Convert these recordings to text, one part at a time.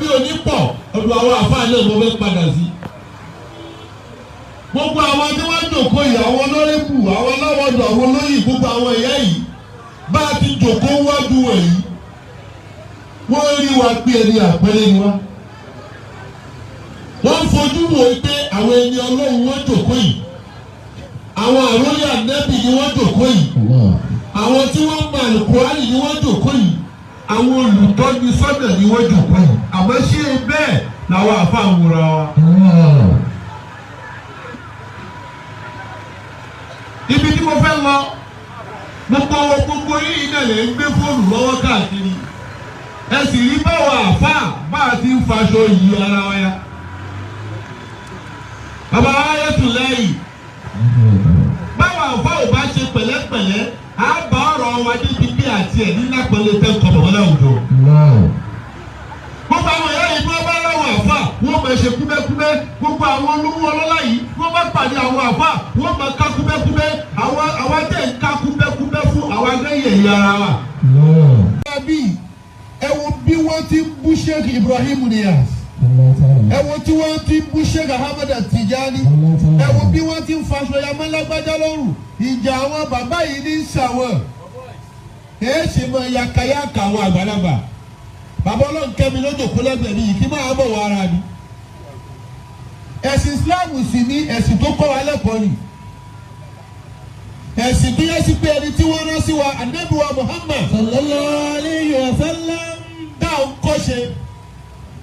Mi ò ní pọ̀. Ọ̀dọ̀ àwọn àfáà náà mo fẹ́ padà sí. Gbogbo àwọn tí wọ́n jòkó yìí, àwọn lọ́rẹ́bù, àwọn aláwọ̀dọ̀, àwọn olóyè, gbogbo àwọn ẹ̀yà yìí, bá a ti jòkó wájú ẹ̀ yìí, wọ́n rí wa pé ẹni àpẹẹrẹ ni wá. Wọ́n fojú wò ó pé àwọn ẹni Ọlọ́run wọ́n jòkó yìí, àwọn àrólé Ànábì ni wọ́n jòkó yìí, àwọn tí wọ́n mọ Àlùkùránì ni wọ́n jòkó yìí, àwọn olùtọ́ni sọ́nà ni wọ́n jòkó yìí. Àmọ́ ṣé bẹ́ẹ̀ làwọn àfa ń wúra wa? Ibi tí mo fẹ́ lọ, gbogbo yìí náà lè ń gbé fóònù lọ́wọ́ káàkiri. Ẹ sì rí báwa àfa bá a ti ń faṣọ yìí ara wa ya. Bàbá Ayétúlẹ́yìn, báwa àfa ò bá ṣe pẹ̀lẹ́pẹ̀lẹ́, á bá ọ̀rọ̀ wa débi bí àti ẹ̀ ní lápẹ̀lẹ́ tẹ́ kọ́ bọ̀ láwùjọ. Gbogbo àwọn ìyá yìí, bí wọ́n bá láwọn àfa, wọ́n máa ṣe kúbẹ́kúbẹ́. Gbogbo àwọn olówó ọlọ́lá yìí, wọ́n bá pàdé àwọn àfa, wọ́n máa ká kúbẹ́kúbẹ́. Àwọn tẹ̀ ń ká kúbẹ́kúbẹ́ fún àwọn agbẹ́yẹ̀ ara wa. Bí ẹ wo bí wọ́n ti ń bú Sheikh Ibrahim Niass, ẹ wo tí wọ́n ti ń bú Sheikh Ahmed Tijani, ẹ wo bí wọ́n ti ń faṣọ yamọ́ lágbájá lọ́rùn. Ìjà àwọn bàbá yìí ní sàwọn ẹ ṣe mọ yakayaka àwọn àgbàlagbà. Bàbá Ọlọ́run kẹ́mi lójó lẹ́gbẹ̀ẹ́ mi yìí, kí máa bọ̀ wọ ara mi. Ẹ̀sìn Islam sì ní ẹ̀sìn tó kọ́ wa lẹ́kọ̀ọ́ ni, ẹ̀sìn tó yẹ sí pé ẹni tí wọ́n rán sí wa, Ànábì wa Muhammad sallallahu alayhi wa sallam, tá à ń kọ́ṣe.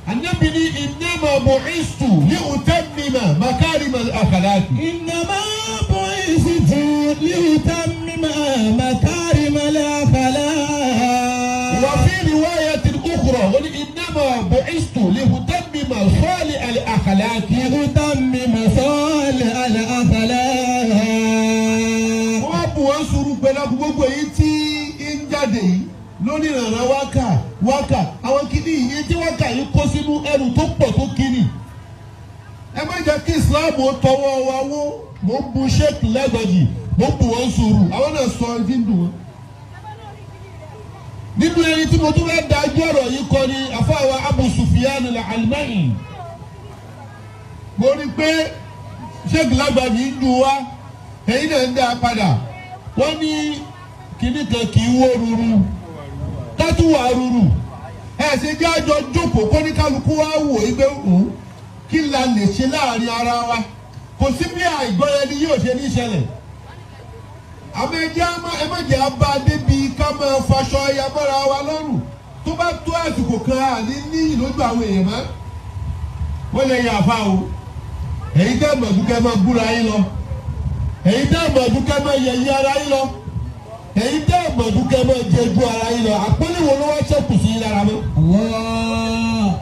Ànábì ní innama bu'istu li utammima makarima al-akhlaqi. Innama bu'ithtu li utammima makarima al-akhlaq. Wa fi riwayatin ukhra, ó ní innama bu'istu li utammima salih al-akhlaqi. Li utammima salih al-akhlaq. Wọ́n bù wọ́n sùúrù pẹ̀lú gbogbo èyí tí ń jáde yìí lórí ìrànlọ́ wákà wákà. Àwọn kìíní yìí tí wákà yìí kó sínú ẹrù tó pọ̀ tó kiri. Ẹ má jẹ́ kí Islam ó tọwọ́ wa wó. Mo ń bu Sheikh Lẹ́gbẹ̀jì, mo ń bù wọ́n sùúrù. Àwọn náà sọ ẹni tí ń dùn wọ́n. Nínú ẹni tí mo tún fẹ́ dájú ọ̀rọ̀ yìí kọ́ ni àfọwọ́ Abu Sufyan al-Almani. Mo rí i pé Sheikh Lẹ́gbẹ̀jì ń dùn wá, èyí náà ń dá a padà. Wọ́n ní kíní kan kì í wó ruru tátúwà ruru. Ẹ ṣe jẹ́ àjọ jókòó kó ní kálukú wá wò ó pé òun kí la lè ṣe láàrin ara wa. Kò sí bí àìgbọ́ra ẹni yóò ṣe ní ìṣẹ̀lẹ̀. Àmọ́ ẹ jẹ́ ẹ má jẹ́ abá débi ká máa faṣọ ẹ̀yà mọ́ra wa lọ́rùn. Tó bá tó àsìkò kan, àní ní ìlójú àwọn èèyàn mọ́. Wọ́n lè yà àfa o. Èyí tẹ́ mọ̀dúkẹ́ máa búra yín lọ, èyí tẹ́ mọ̀dúkẹ́ máa yẹ̀yẹ́ ara yín lọ, èyí tẹ́ mọ̀dúkẹ́ máa jẹjú ara yín lọ, àpọ́nlé wo ló wá ṣẹ́kù sí yín lára mọ́? Allah.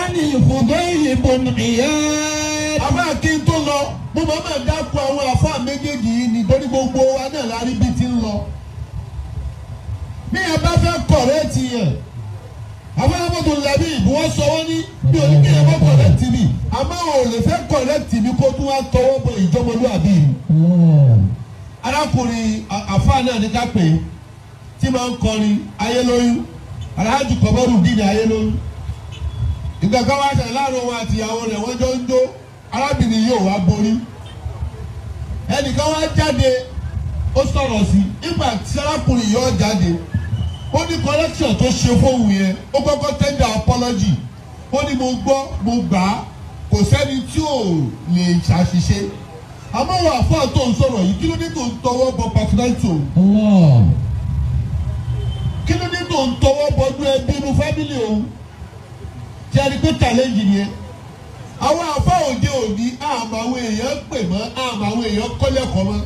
Ani Fudayl ibn Iyad. Àbá kí n tó lọ, mo máa máa dákun àwọn àfa méjèèjì yìí nítorí gbogbo wa náà la rí bí ti ń lọ. Bí ẹ bá fẹ́ correct yẹn, àwọn ọmọdé làbí ìbú wọn sọ, wọn ní bí oníkèyàn bá correct mi, àmọ́ ò lè fẹ́ correct mi kó tún wá tọwọ́ bọ ìjọmọlúwàbí mi. Arákùnrin àfa náà ní ká pè é tí máa ń kọrin Ayélóyún, Alhaji Kọmọrù dín ní Ayélóyún. Ìgbà kan wá ṣẹlẹ̀ láàrin òun àti ìyàwó rẹ̀, wọ́n jọ ń jó. Arábìnrin yóò wá borí. Ẹnìkan wá jáde, ó sọ̀rọ̀ sí. Nígbà tí arákùnrin yóò jáde, ó ní correction tó ṣe fóun yẹn, ó kọ́kọ́ tender apology. Ó ní mo gbọ́, mo gbà á, kò sẹ́ni tí ò lè ṣàṣìṣe, àmọ́ wà fún àtọ̀ ń sọ̀rọ̀ yìí, kí ló dé tó ń tọwọ́ bọ personality òun? Allah. Kí ló dé tó ń tọwọ́ bọdún ẹbí inú family òun? Tí a rí pé challenge nìyẹn. Àwọn àfa òde òní, àmọ́ àwọn èèyàn pè mọ́, àmọ́ àwọn èèyàn kọ́lẹ́kọ̀ọ́ mọ́.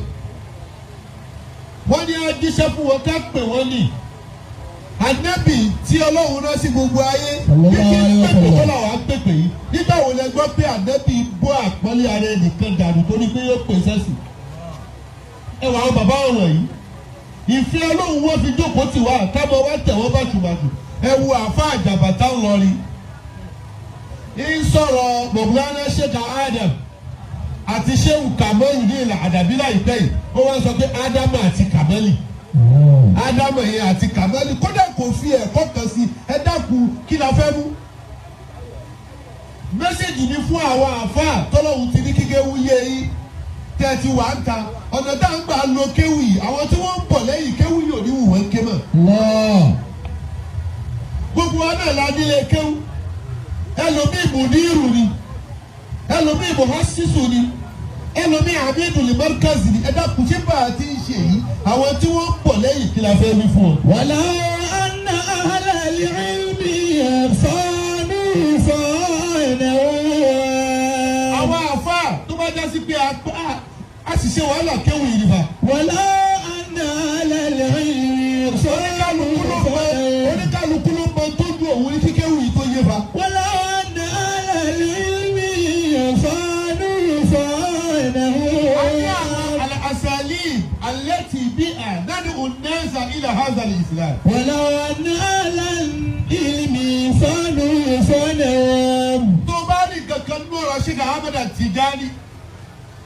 Wọ́n ní ajíṣẹ́ fún wọn ká pè wọ́n ní Ànábì tí Ọlọ́run rán sí gbogbo ayé. Kíkí pèpè kọ́ làwọn á pèpè yìí. Nígbà wo lẹ gbọ́ pé Ànábì bọ́ àpọ́nlé ara ẹnìkan dànù tó ní pé yóò pè sẹ́sì? Ẹ wà, àwọn bàbá ọ̀rọ̀ yìí, ìfẹ́ Ọlọ́run wọ́n fi jókòó tì wá, kábọ̀ wá tẹ̀ wọ́n bàtùbàtù. Ẹ wo àfa àjàbàtà ńlọrin ń sọ̀rọ̀ Mọ̀bùlánà Sheikh Adam àti Shehu Kamelu ní ìlà àdàbí láìpẹ́ yìí. Ó wá sọ pé Ádámù àti Kameli, Ádámù yẹn àti Kameli, kódà kò fi ẹ̀kọ́ kan sí. Ẹ dákun, kí la fẹ́ mú? Challenge ni fún àwọn àáfàá tọ́lọ́hún ti ní kíkéwú yé yín tẹ́ ẹ ti wà ń ta ọ̀nà tá à ń gbà lo kéwù yìí. Àwọn tí wọ́n ń bọ̀ lẹ́yìn, kéwù yìí ò ní wù wọ́n ké mọ̀. Allah. Gbogbo wa náà la nílé kéwù. Ẹlòmíì mùdírù ni, ẹlòmíì muhassisu ni, ẹlòmíì amidul markaz ni. Ẹ dákun, ṣé bá a ti ń ṣe yìí, àwọn tí wọ́n ń bọ̀ lẹ́yìn, kí la fẹ́ wí fún ọ? ولو أن أهل العلم صانوا صانوا. Àwọn àfáà tó bá já sí pé a sì ṣe wàhálà kéwù yìí nípa. ولو أن أهل العلم Oníkálukú ló صانوا mọ صانوا. Oníkálukú ló mọ tó dùn òun ní kíkéwù yìí tó yé fa. ولو أن أهل العلم صانوا A ní صانوا. àwọn الأساليب التي بها ندعو الناس إلى هذا الإسلام. ولو أن أهل العلم صانوا صانوا. Tó bá ní kankan ní ọ̀rọ̀ Sheikh Ahmed Tijani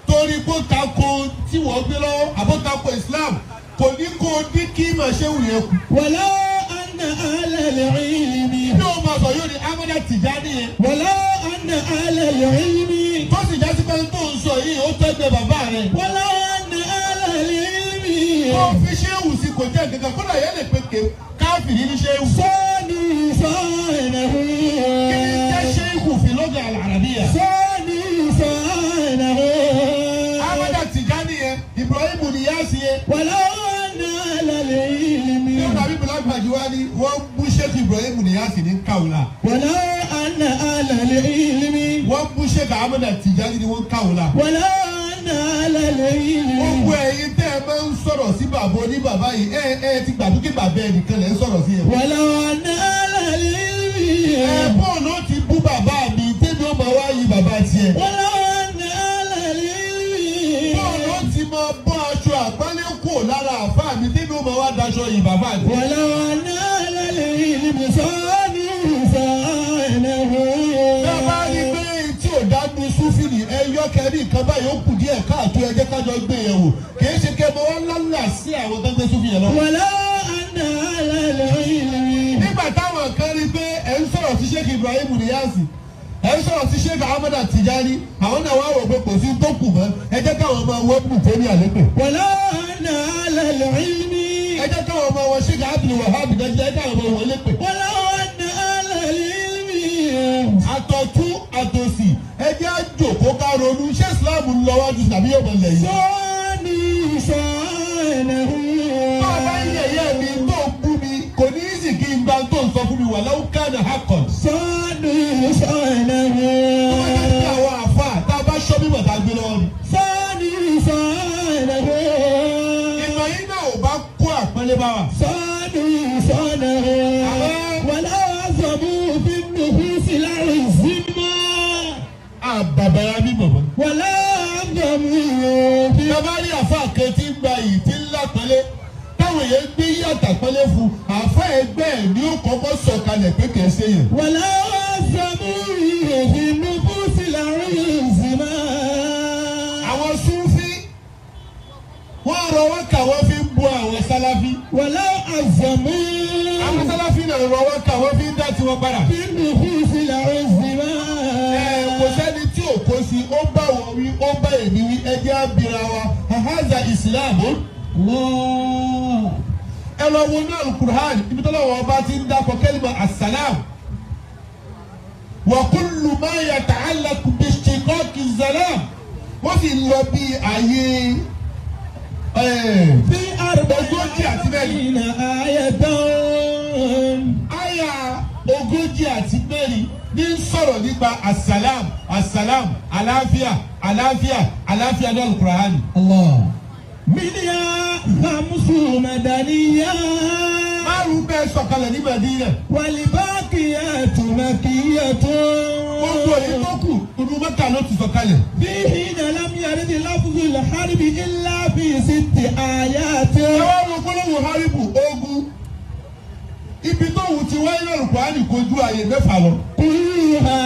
torí kó tako tí wọ́n gbé lọ́wọ́ àbó tako Islam, kò ní kó dín kí màá ṣe wù yẹn kù. ولو أن أهل العلم Bí o máa sọ yóò ní Ahmed Tijani yẹn. ولو أن أهل العلم Tó sì já sí pé tó ń sọ yìí, ó tẹ́gbẹ́ bàbá rẹ̀. ولو أن أهل العلم Tó fi ṣéwù sí kò jẹ́ nǹkan kan, kódà yẹn lè pe ké káfìrí ní ṣéwù. صانوا صانه. Kí ni jẹ́ ṣéwù في اللغة العربية؟ صانوا صانه. Ahmed Tijani yẹn, Ibrahim Niyasi yẹn. ولو أن أهل العلم Ní ọ̀nà àbí Bùlágbàjì wá ní wọ́n bú Sheikh Ibrahim Niyasi ní Kawla. ولو أن أهل العلم Wọ́n bú Sheikh Ahmed Tijani ní wọ́n Kawla. ولو أن أهل العلم Gbogbo ẹ̀yin tẹ́ ẹ máa ń sọ̀rọ̀ sí bàbá oní bàbá yìí, ẹ ẹ ti gbàgbé kí bàbá ẹ nìkan lẹ̀ ń sọ̀rọ̀ sí yẹn. ولو أن أهل العلم Ẹ bóòlù ó ti bú bàbá mi tẹ́mi ó máa wá yí bàbá tiẹ̀. ولو أن أهل العلم Bóòlù ó ti máa bọ́ aṣọ àpálẹ́ kò lára àfáà mi tẹ́mi ó máa wá daṣọ yìí bàbá mi. ولو أن أهل العلم صانوا صانه. Bẹ́ẹ̀ bá rí pé tí ò dánu súfì ní ẹ yọ kẹrí nǹkan báyìí, ó kù díẹ̀ káàtó, ẹ jẹ́ kájọ gbé yẹn wò. Kì í ṣe kẹ́ mọ wọn lálà sí àwọn tó ń gbé súfì yẹn lọ. ولو أن أهل العلم Nígbà táwọn kan rí pé ẹ ń sọ̀rọ̀ sí Sheikh Ibrahim Niyasi, ẹ ń sọ̀rọ̀ sí Sheikh Ahmed Tijani, àwọn náà wá wò pé kò sí tó kù mọ́, ẹ jẹ́ káwọn máa wọ́n bù tẹ́lẹ̀ àlépè. ولو أن أهل العلم Ẹ jẹ́ káwọn máa wọ Sheikh Abdul Wahab náà, jẹ́ káwọn máa wọlé pè. ولو أن أهل العلم Àtọ̀tún àtòsì, ẹ jẹ́ àjòkó ká ronú, ṣé Islam ń lọ wájú tàbí yóò mọ̀ lẹ́yìn? صانوا صانه. Tó o bá ń yẹ̀yẹ́ mi, tó o bú mi, kò ní í sì kí n gba tó ń sọ fún mi wà لو كان حقا. صانوا صانه. Tó bá jẹ́ sí àwọn àfa tá a bá ṣọ́ bíbọ̀ tá a gbé lọ́wọ́ ni. صانوا صانه. Ìmọ̀ yìí náà ò bá kó àpọ́nlé bá wa. صانوا صانه. ولا عظموا في النفوس العزمة. Àbàbàrà mi bọ̀bọ̀. ولا عظموا في Bàbá rí àfa kan tí ń gba yìí tí ń lápẹ́lẹ́ táwọn èèyàn gbé yàtà pẹ́lẹ́ fún, àfa ẹgbẹ́ ẹ̀ ní ó kọ́kọ́ sọ̀kalẹ̀ pé kìí ṣe yẹn. ولا عظموا في النفوس العزمة. Àwọn súnfí wọ́n rọ wọ́n kà, wọ́n fi ń bu àwọn sáláfí. ولا عظموا Àwọn sáláfí náà rọ wọ́n kà, wọ́n fi ń dá tiwọn padà. في النفوس العزمة. Ẹ kò sẹ́ni tí ò kó sí, ó bá wọn wí, ó bá èmi wí, ẹ jẹ́ àbíra wa. هذا إسلام. الله. Ẹ lọ wo náà Al-Qur'an, ibi tó lọ́wọ́ ọba ti ń dákọ̀ كلمة السلام. وكل ما يتعلق باشتقاق السلام, wọ́n sì lọ bí ààyè في 34. 40 آية. Àyà 34 ní ń sọ̀rọ̀ nípa السلام, السلام, àlàáfíà, àlàáfíà, àlàáfíà ní Al-Qur'an. الله. منها خمس مدنية. 5 bẹ́ẹ̀ sọ̀kalẹ̀ ní Madina. والباقيات مكية. Gbogbo èyí tó kù, inú Mẹ́kà ló ti sọ̀kalẹ̀. فيهن لم يرد لفظ الحرب إلا في ست آيات. Ẹ wá wo gbólóhùn حرب, ogun, ibi tó wù ti wáyé Al-Qur'an kojú àyè mẹ́fà lọ. كلها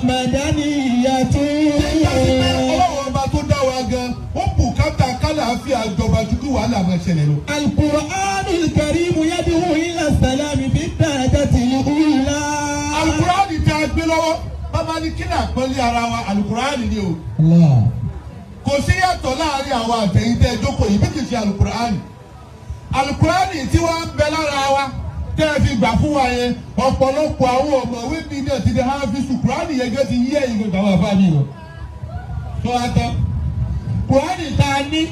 مدنية. Ṣé sí pé Ọlọ́run ọba tó dá wa gan, ó bùkátà kálàáfíà jọba ju kí wàhálà máa ṣẹlẹ̀ lọ? القرآن الكريم يدعو إلى السلام بالدرجة الأولى. Al-Qur'an tí a gbé lọ́wọ́ bàbá ní ní kí ní àpọ́nlé ara wa? Alukur'ani ni o. Allah. Kò sí yàtọ̀ láàrin àwọn àtẹ̀yìntẹ́ jókòó yìí bí kì í ṣe alukur'ani. Alukur'ani tí wọ́n ń bẹ lára wa tẹ́ ẹ fi gbà fún wa yẹn, ọ̀pọ̀lọpọ̀ àwọn ọ̀mọ̀wé mi náà ti di hafizu. Kur'ani yẹn gẹ́ ti yí ẹ̀yìn gbogbo àwọn àfáà mi lọ. Tó wá tán, kur'ani tá a ní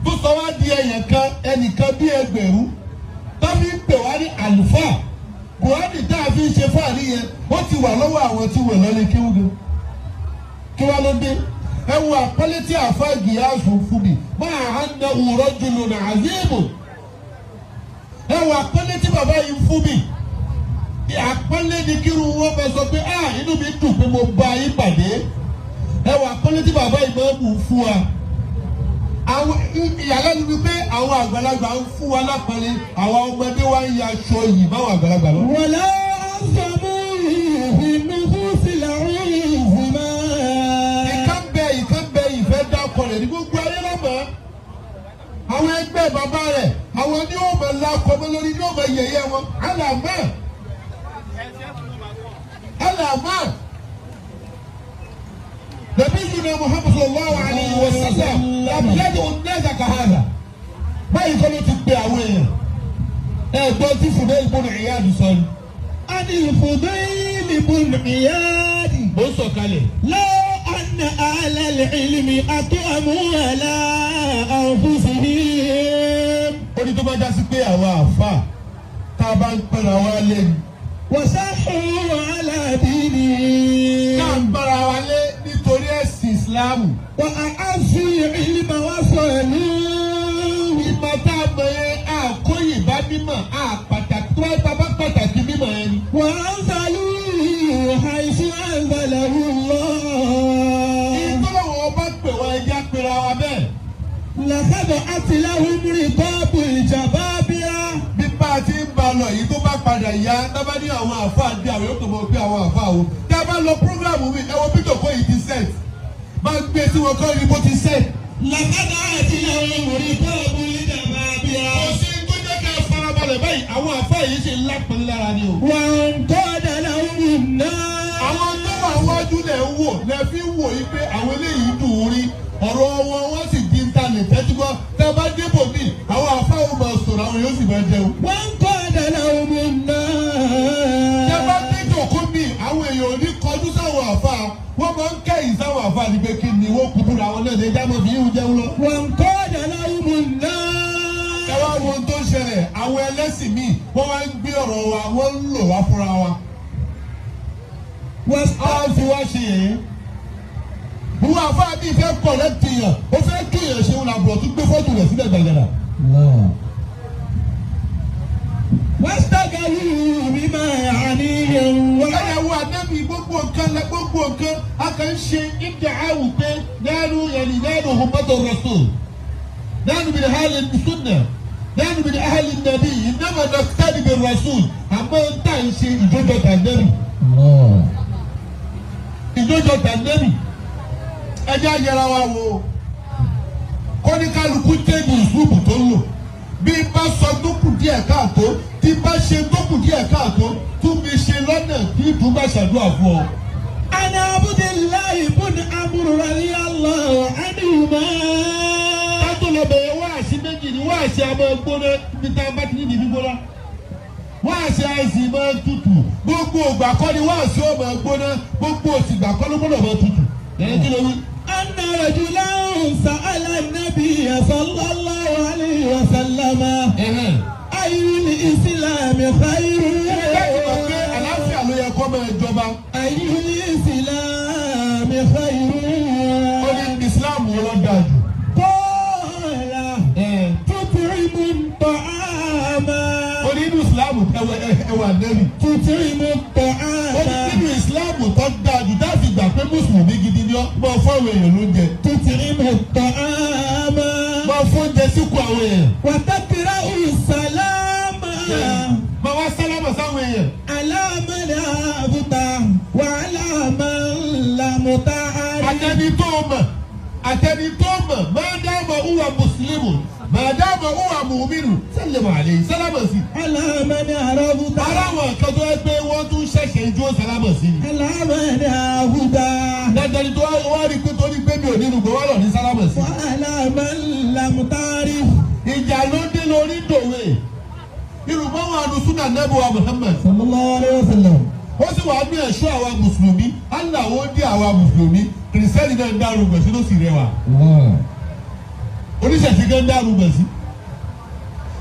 tó sọ wá di ẹyẹ kan ẹnìkan bí ẹgbẹ̀rún tó fi ń pè wá ní àlùfáà, kur'ani tá a fi ń ṣe fáàrí yẹn, ó ti wà lọ́wọ́ àwọn tí wọ́n lọ́lé kéwú. Kí wá ló dé? Ẹ wo àpọ́nlé tí àfa gìyàsù fún mi máa ń na òwúrọ̀ jùlọ nà àzíìmù. Ẹ wo àpọ́nlé tí bàbá yìí fún mi. Àpọ́nlé ni kírun wọn bá sọ pé, "Ah, inú mi dùn pé mo bá yín pàdé." Ẹ wo àpọ́nlé tí bàbá yìí máa ń mú fún wa. Àwọn ìyàlẹ́nu ni pé àwọn àgbàlagbà ń fún wa lápọ́nlé, àwọn ọmọdé wa ń ya aṣọ yìí báwọn àgbàlagbà lọ. ولا عظموه في النفوس العظمى. Ìkan bẹ, ìkan bẹ, ìfẹ́ dákọ rẹ̀ ní gbogbo ayé lọ́mọ. Àwọn ẹgbẹ́ bàbá rẹ̀, àwọn ní ó máa lakọ mọ́ lórí, ní ó máa yẹ̀yẹ́ wọn. Alàmọ́, alàmọ́. نبينا محمد صلى الله عليه وسلم لم يدع الناس كهذا. Báyìí kọ́ ló ti pe àwọn èèyàn. Ẹ̀gbọ́n tí Fudayl ibn Iyad sọ ni. عن الفضيل بن عياد. Ó sọ̀kalẹ̀. لو أن أهل العلم أقاموا على أنفسهم Ó ní tó bá já sí pé àwa àfà tá a bá ń pẹ́ra wa lé ni. وصحوا على دينهم Ká ń bára wa lé nítorí ẹ̀sìn Ìsìláàmù. وأعزوا العلم وصلوه. Ìmọ̀ tá a mọ̀ yẹn, àkóyè bá mímọ̀, àpàtàkì tó bá bá pàtàkì mímọ̀ yẹn ni. وأنزلوه حيث أنزله الله. Ìtọ́lọ́wọ́ ọba pè wá, ẹja pera wa bẹ́ẹ̀. لخضعت لهم رقاب الجبابرة. Bí bá a ti ń ba lọ yìí, tó bá padà yá, tábà ní àwọn àfáà dé, àwọn yóò tó mọ̀ pé àwọn àfáà wo. Tá a bá lọ program mi, ẹ wo bí tòkó yìí ti set. Bá a gbé sí wọn kọ́ ni bó ti set. لخضعت لهم رقاب الجبابرة. Kò sí tó jẹ́ ká farabalẹ̀ báyìí, àwọn àfáà yìí ṣe lápẹ̀ lára ni o. وانقاد لهم الناس. Àwọn tó wà wájú lẹ̀ ń wò lẹ̀ fi ń wò yí pé àwọn eléyìí dùn ún rí, ọ̀rọ̀ wọn wọ́n sì di ta lè tẹ́tí gbọ́. Tẹ́ bá débò mí, àwọn àfáà ò máa sọ̀rọ̀, àwọn yóò sì máa jẹun. وانقاد لهم Tẹ́ bá الناس. dé jòkó mi, àwọn èèyàn ò ní kọjú sáwọn àfáà, wọ́n máa ń kẹ́yìn sáwọn àfáà ní pé kí ni wọ́n kúkú ra àwọn náà lè jábọ̀ fi yíwú jẹun lọ. وانقاد لهم Ẹ الناس. wá wo ohun tó ń ṣẹlẹ̀, àwọn ẹlẹ́sìn míì wọ́n wá ń gbé ọ̀rọ̀ wa, wọ́n ń lò wá fúnra wa. واست- Á fi wá ṣe yẹ̀yẹ́. Ìwọ àfáà bíi fẹ́ correct yàn, ó fẹ́ kí èèyàn ṣe wọn àbúrò tún gbé fọ́tò rẹ̀ sílẹ̀ gbàgàdà. واشتغلوا بما يعنيهم. Ẹ̀yà wo ànábì, gbogbo nǹkan lẹ, gbogbo nǹkan a kàn ń ṣe ìdàáwù pé nánú yẹnì nánú ummatu rasul nánú min ahli sunna nánú min ahli nabi innama naqtadi bir rasul. Àmọ́ ń tà ń ṣe ìjọjọ tànẹ́bì, ìjọjọ tànẹ́bì. Ẹjẹ́ àyẹ̀rọ wa wo kọ́níkálukú tẹ́bi ìṣubú tó ń lò. Bí bá sọ tó kù díẹ̀ káàtó, tí bá ṣe tó kù díẹ̀ káàtó, tún mi ṣe lọ́nà tí ìtúbà ṣàdúrà fún ọ. عن عبد الله بن عمرو رضي الله عنهما. Ká tó lọ bẹ̀rẹ̀ wáàsí, méjì ni wáàsí. A máa gbóná níbi tá a bá ti nídìí gbígbóná, wáàsí àìsí máa tutù. Gbogbo ògbà kọ́ ni wáàsí ó máa gbóná, gbogbo òsìgbà kọ́ ló gbọ́dọ̀ máa tutù. Ẹ̀yìn kí ló wí? أن رجلا سأل النبي صلى الله عليه وسلم: أي الإسلام خير؟ Láti mọ̀ pé àlàáfíà ló yẹ kó máa jọba. أي الإسلام خير؟ Ó ní Islam wo ló dáa jù? قال: تطعم الطعام. Ó ní inú Islam, ẹwà ẹwà nẹ́bì. تطعم Ó ní الطعام. nínú Islam tó dáa jù dáàbì gbà pé mùsùlùmí gidi ni ọ́, máa fún àwọn èèyàn lóúnjẹ. تطعم الطعام. Máa fún oúnjẹ síkù àwọn èèyàn. وتقرأ السلام Máa wá sálámà sáwọn èèyàn. على من عرفت وعلى من لم تعرف. Àtẹni tó mọ̀, àtẹni tó mọ̀, ما دام هو مسلم ما دام هو مؤمن سلم عليه, sálámà sí. على من عرفت. Ara àwọn kan tó yẹ pé wọ́n tún ṣẹ̀ṣẹ̀ ẹni tí ó sálámọ̀ sí ni. على من هدى. Dandan ni tó wá rí pé torí pé mi ò nínú gbọ́ wá lọ ní sálámọ̀ sí. وعلى من لم تعرف. Ìjà ló dé lórí dòwe. Irùngbọ̀n wà nù súnà nẹ́bùwà Muhammad. صلى الله عليه وسلم. Ó sì wà ní ẹ̀ṣọ́ àwa mùsùlùmí. Allah ó dé àwa mùsùlùmí. Kìrìsìtẹ́nì náà ń dárú gbèsè ló sì rẹwà. الله. Oníṣẹ̀ṣe kan ń dárú gbèsè.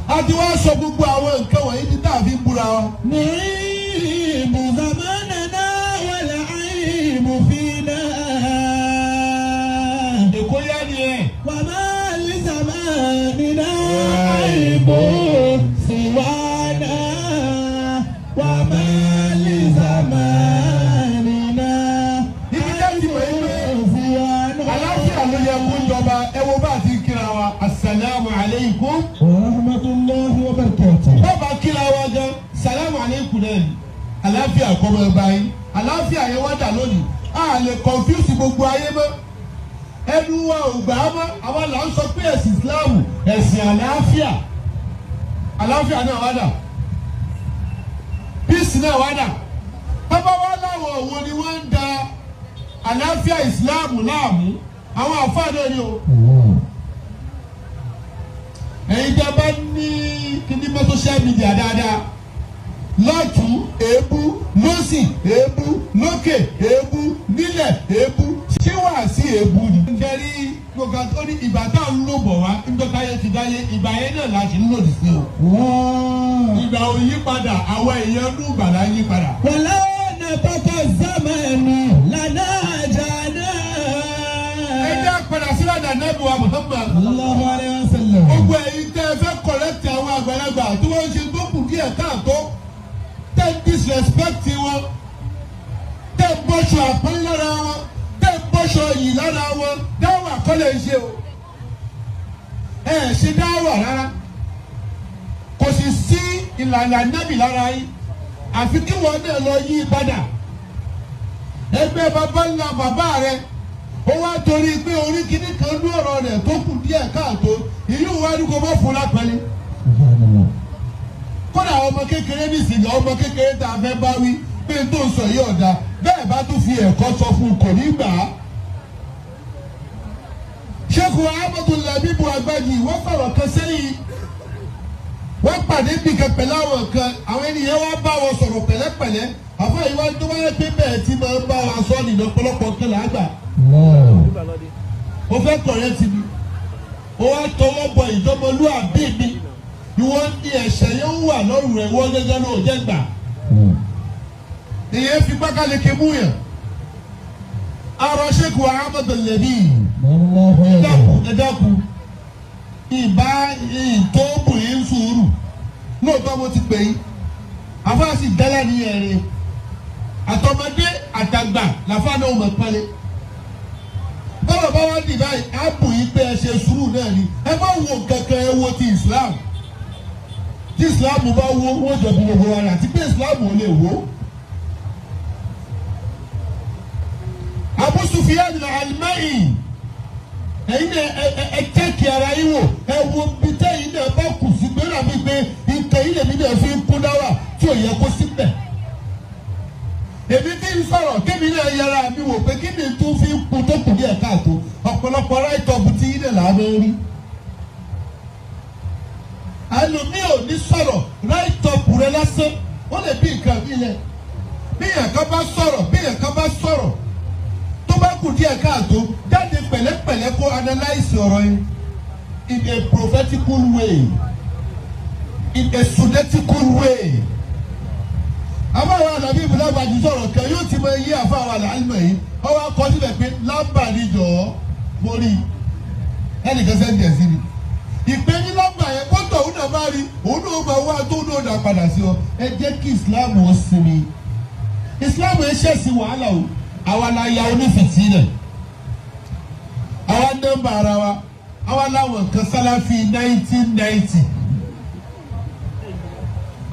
A ti wá sọ gbogbo àwọn nǹkan wọ̀nyí ní tá a fi ń búra wa. نعيب زماننا والعيب فينا. Èkó yá ni ẹ̀. وما لزماننا عيب سوانا. وما لزماننا Ibi tá ti mọ̀ yín pé سوانا. àlàáfíà ló yẹ kó jọba ẹ wo bá a ti kíra wa. Asalaamu aleykum. ورحمة الله وبركاته. Bọ́ọ̀bà kíra wa gan, salamu aleykum náà ni. Àlàáfíà kọ́ mọ́ ẹ báyìí. Àlàáfíà yẹn wá dà lónìí. A lè confuse gbogbo ayé mọ́. Ẹnu wa ò gbà á mọ́. Àwa là ń sọ pé ẹ̀sìn Islam ẹ̀sìn àlàáfíà. Àlàáfíà náà wá dà. Peace náà wá dà. Bàbá wa láwọn òwò ni wọ́n ń da àlàáfíà Islam láàmú. Àwọn àfáà náà ni o. الله. Ẹ̀yin tí a bá ní kíní mọ́ social media dáadáa, lọ́tún èébú, lọ́sì èébú, lókè èébú, nílẹ̀ èébú, ṣé wàá sí èébú ni. Ǹjẹ́ rí gbogbo àti ó ní ìgbà tá à ń lò bọ̀ wá níjọ́ táyé ti dáyé, ìgbà yẹn náà la ṣe ń lòdì sí o. الله. Ìgbà ò yí padà, àwọn èèyàn ní ìgbàlá yí padà. ولو نطق الزمن لنا جانا. Ẹ jẹ́ padà sílẹ̀ Ànábì wa Muhammad. صلى الله عليه وسلم. Gbogbo ẹ̀yin tẹ́ ẹ fẹ́ correct àwọn àgbàlagbà tí wọ́n ń ṣe tó kù díẹ̀ káàtó, tẹ́ ń disrespect wọn, tẹ́ ń bọ́ṣọ àpọ́nlé lára wọn, tẹ́ ń bọ́ṣọ yìí lára wọn, dáwà kọ́lẹ̀ ń ṣe o. Ẹ ẹ̀ ṣe dáwà rárá, kò sì sí ìlànà Ànábì lára yín, àfi kí wọn náà lọ yí padà. Ẹgbẹ́ bàbá ńlá bàbá rẹ ó wá torí pé orí kìíní kan ní ọ̀rọ̀ rẹ̀ tó kù díẹ̀ káàtó, ìyí wá ní kó má fún lápẹ́lẹ́. سبحان الله. Kódà ọmọ kékeré nísìnyí, ọmọ kékeré tá a fẹ́ bá wí pé tó ń sọ yìí ọ̀dà bẹ́ẹ̀, bá tún fi ẹ̀kọ́ sọ fún un, kò ní gbà á. Sheikh Ahmadu Labibu Agbaji wọ́n sọ̀rọ̀ kan sẹ́yìn, wọ́n pàdé nìkan pẹ̀lú àwọn kan, àwọn ènìyàn wá bá wọn sọ̀rọ̀ pẹ̀lẹ́pẹ̀lẹ́. Àfọ ìwà tó bá yẹ pé bẹ́ẹ̀ tí máa ń bá wa sọ nìyẹn, ọ̀pọ̀lọpọ̀ kan là á gbà. الله. O fẹ́ correct mi, o wá tọwọ́ bọ ìjọmọlúàbí mi, ìwọ ní ẹ̀ṣẹ̀ yẹn wà lọ́rùn rẹ̀, wọ́n gẹ́gẹ́ ló jẹ́ gbà. Ìyẹn fi pákáleke mú yẹn. Arọ Sheikh Ahmad Labi. الله. Ẹ dákun, ẹ dákun, ìbá ìtóbù yín sùúrù. Lóòótọ́ mo ti pè yín, àfáàsì dẹ́lẹ̀ ní ẹ̀rín, àtọmọdé àtàgbà làfáà náà mọ̀ pẹ́lẹ́. Bọ́lá bá wá dì báyìí, á bù yín pé ẹ ṣe sùúrù náà ni. Ẹ má wo kankan, ẹ wo ti Islam. Tí Islam bá wo, wọ́n jọ bí gbogbo wa rà, àti pé Islam ò lè wó. Abu Sufyan al-Almai, ẹ̀yin náà ẹ check ara yín wò, ẹ wo bí tẹ́yìn náà bá kù sí gbéra mi pé nǹkan yìí lèmi náà fi ń kú dáwà tí ò yẹ kó síbẹ̀. Èmi tí ń sọ̀rọ̀, kémi náà yẹra mi wò pé kí ni tún fi ń kú tó kù díẹ̀ káàtó. Ọ̀pọ̀lọpọ̀ write-up tí yín náà là ń rí. Ẹlòmíì ò ní sọ̀rọ̀, write-up rẹ lásán ó lè bí nǹkan mi lẹ̀. Bí èèyàn kan bá sọ̀rọ̀, bí èèyàn kan bá sọ̀rọ̀ tó bá kù díẹ̀ káàtó, jáde pẹ̀lẹ́pẹ̀lẹ́ kó analyse ọ̀rọ̀ yẹn in a prophetical way, in a sunnatical way. Àbáwọ̀ àdàbí ibùdó àgbàjù sọ̀rọ̀ kan, yóò ti máa yí àfáwọn àlàálùmọ̀ yìí, ọwọ́ akọ síbẹ̀ pé lámbà ni jọ̀ọ́. Mo rí ẹnìkan send ẹ̀ sí mi. Ìpè ní lámbà yẹn kótó, òun náà bá rí òun náà máa wá tó náà dà padà sí ọ. Ẹ jẹ́ kí Islam ó sinmi. Islam ẹ ṣẹ̀sìn wàhálà o. Àwa la ya onífìtínà, àwa nọ́mbà ara wa, àwa láwọn kan sálàfí 1990,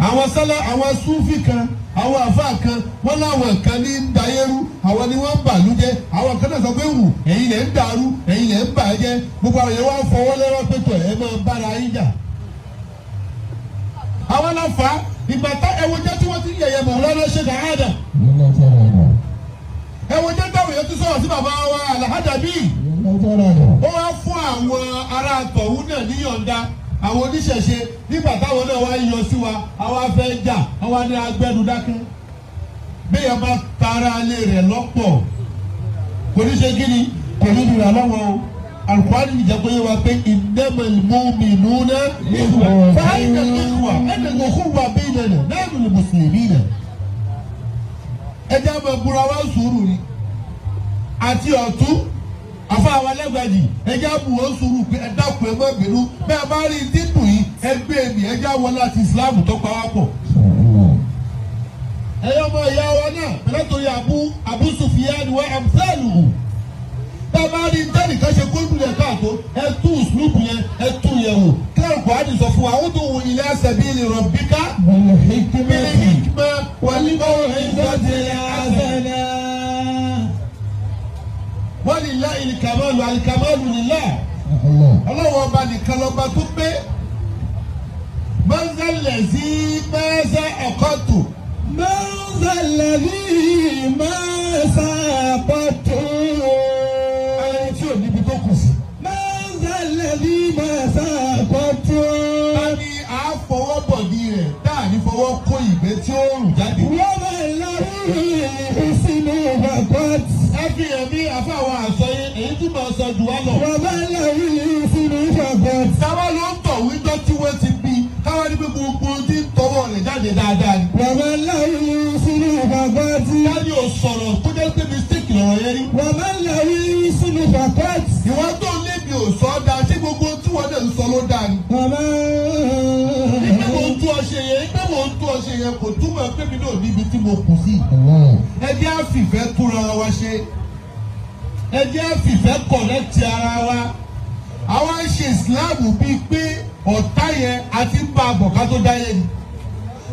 àwọn sálà, àwọn súfì kan, àwọn àfáà kan, wọ́n láwọn kan ní ń dayérú, àwọn ni wọ́n ń bàlújẹ́. Àwọn kan náà sọ pé wù, ẹ̀yin lẹ̀ ń dàrú, ẹ̀yin lẹ̀ ń bàjẹ́. Gbogbo àwọn yẹn wá fọwọ́ lẹ́rọ́ pé tọ̀, ẹ máa bára yín jà. Àwọn náà fà á. Ìgbà tá ẹwọ jẹ́ tí wọ́n ti yẹ̀yẹ̀ mọ̀ lọ́dọ̀ ṣe dáadáa. Ẹ wo jẹ́ táwọn èèyàn ti sọ̀rọ̀ sí bàbá wa Alhadabi. Ó wá fún àwọn ará tọ̀hún náà níyọ̀ǹda, àwọn oníṣẹ̀ṣe, nígbà táwọn náà wá yọ sí wa, àwa fẹ́ jà, àwa ní agbẹ́nu dákẹ́. Bẹ́ẹ̀ bá tara alé rẹ̀ lọ́pọ̀, kò ní ṣe kíni, kò ní dìrà lọ́wọ́ o. Alukurani ní jẹ́ kó yé wa pé innamal mu'minuna ikhwa, fa ayna al-ikhwa, ayna al-ukhuwa baynana nahnu al-muslimina. Ẹ jẹ́ àmọ́ búra wá sùúrù ni àti ọ̀tún àfa àwọn alẹ́gbàjì. Ẹ jẹ́ àbù wọ́n sùúrù pé ẹ dákun, ẹ má bínú. Bẹ́ẹ̀ bá rí dídùn yìí, ẹ gbé mi, ẹ jẹ́ àwọn láti Islam tó pa wá pọ̀. Ẹ̀yọ́ ọmọ ìyá wa náà pẹ̀lú torí Abu Sufyan wa amsaluhu, bá a bá rí tẹ́nìkan ṣe kó dùn yẹn káàtó, ẹ tú uslubu yẹn, ẹ tú yẹn wò. Kí Al-Qur'ani sọ fún wa? Ud'u ila sabili rabbika bil hikma wal maw'izati hasana. Walillahi al-kamalu, al-kamalu lillah. Ọlọ́wọ́ ọba nìkan lọ́ba tó pé mọ́nsálẹ̀ sí mẹ́sẹ̀ ọ̀kọ́tù. من ذا الذي ما ساقط. Ẹni tí ò níbi tó kù sí. من ذا الذي ما ساقط. Ta ni a fọwọ́ bọ̀dí rẹ̀ tá a ní fọwọ́ kó ìgbẹ́ tí ó rùn jáde? ومن له الحسن فقط. Ẹ fi hàn mí àfàwọn àṣọ yẹn, èyí tí màá sọ jù wá lọ. ومن له الحسن فقط. Táwa ló ń tọ̀ wíjọ́ tí wọ́n ti bí káwá ní pé gbogbo ohun tí ń tọwọ́ rẹ̀ jáde dáadáa ni. ومن له الحسن فقط. Táni ò sọ̀rọ̀ kó jẹ́ pé mistake lọ̀rọ̀ yẹn rí? ومن له الحسن فقط. Ìwọ tó lébi ò sọ ọ́ dáa, ṣé gbogbo ohun tí wọ́n lè ń sọ ló dáa ni? ومن Ìgbé mo ń tú ọ ṣe yẹn, ìgbé mo ń tú ọ ṣe yẹn kò túmọ̀ pé mi náà níbi tí mo kù sí. Ẹ jẹ́ á fìfẹ́ túnra wa ṣe. Ẹ jẹ́ á fìfẹ́ connect ara wa. Àwa ń ṣe Ìsìláàmù bíi pé ọ̀tá yẹn àti ń bá a bọ̀ ká tó dáyé ni.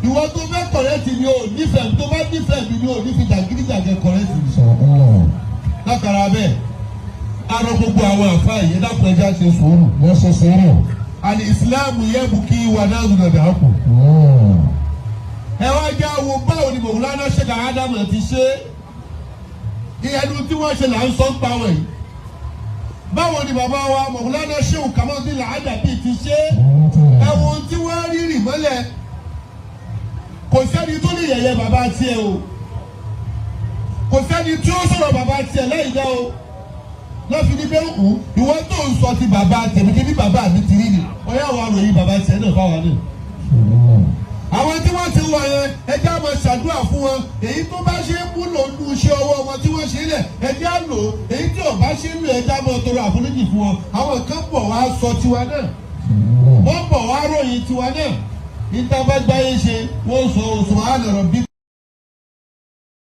Ìwọ tó fẹ́ correct mi ò nífẹ̀ẹ́ mi, tó bá nífẹ̀ẹ́ mi ni ò ní fi jàgídíjàgẹ correct mi. Látara bẹ́ẹ̀, arọ gbogbo àwọn àfáà yìí, ẹ dákun, ẹ jẹ́ á ṣe sùúrù. Àní Ìsìláàmù yabki wa nahnu nadhaku. Ẹ wá já wo báwo ni Mọ̀wúlánà Sheikh Ádámù ti ṣe é. Ìyẹnu tí wọ́n ṣe là ń sọ ń pa wọ̀nyí. Báwo ni bàbá wa Mọ̀wúlánà Sheikh Kamaldeen Adabi ti ṣe é? Ẹ wo ohun tí wọ́n rí rì mọ́lẹ̀. Kò sẹ́ni tó lè yẹ̀yẹ́ bàbá tiẹ̀ o. Kò sẹ́ni tí ó sọ̀rọ̀ bàbá tiẹ̀ lẹ́yìn náà o. Lọ́fi ní bẹ́ẹ̀ kú ìwọ tó ń sọ ti bàbá tèmi kí bí bàbá mi ti rí ni ọ̀yá wa ròyìn bàbá tiẹ̀ náà fáwọn náà. Àwọn tí wọ́n ti wọ̀ yẹn, ẹ jẹ́ á máa ṣàdúrà fún wọn. Èyí tó bá ṣe é múlò nínú iṣẹ́ ọwọ́ wọn tí wọ́n ṣe lẹ̀, ẹ jẹ́ á lò ó. Èyí tí ò bá ṣe é lò, ẹ jẹ́ á máa tọrọ àforíjì fún wọn. Àwọn kan bọ̀ wá sọ tiwa náà, wọ́n bọ̀ wá ròyìn tiwa náà. Níta bá gbáyé ṣe, wọ́n sọ subhana rabbika.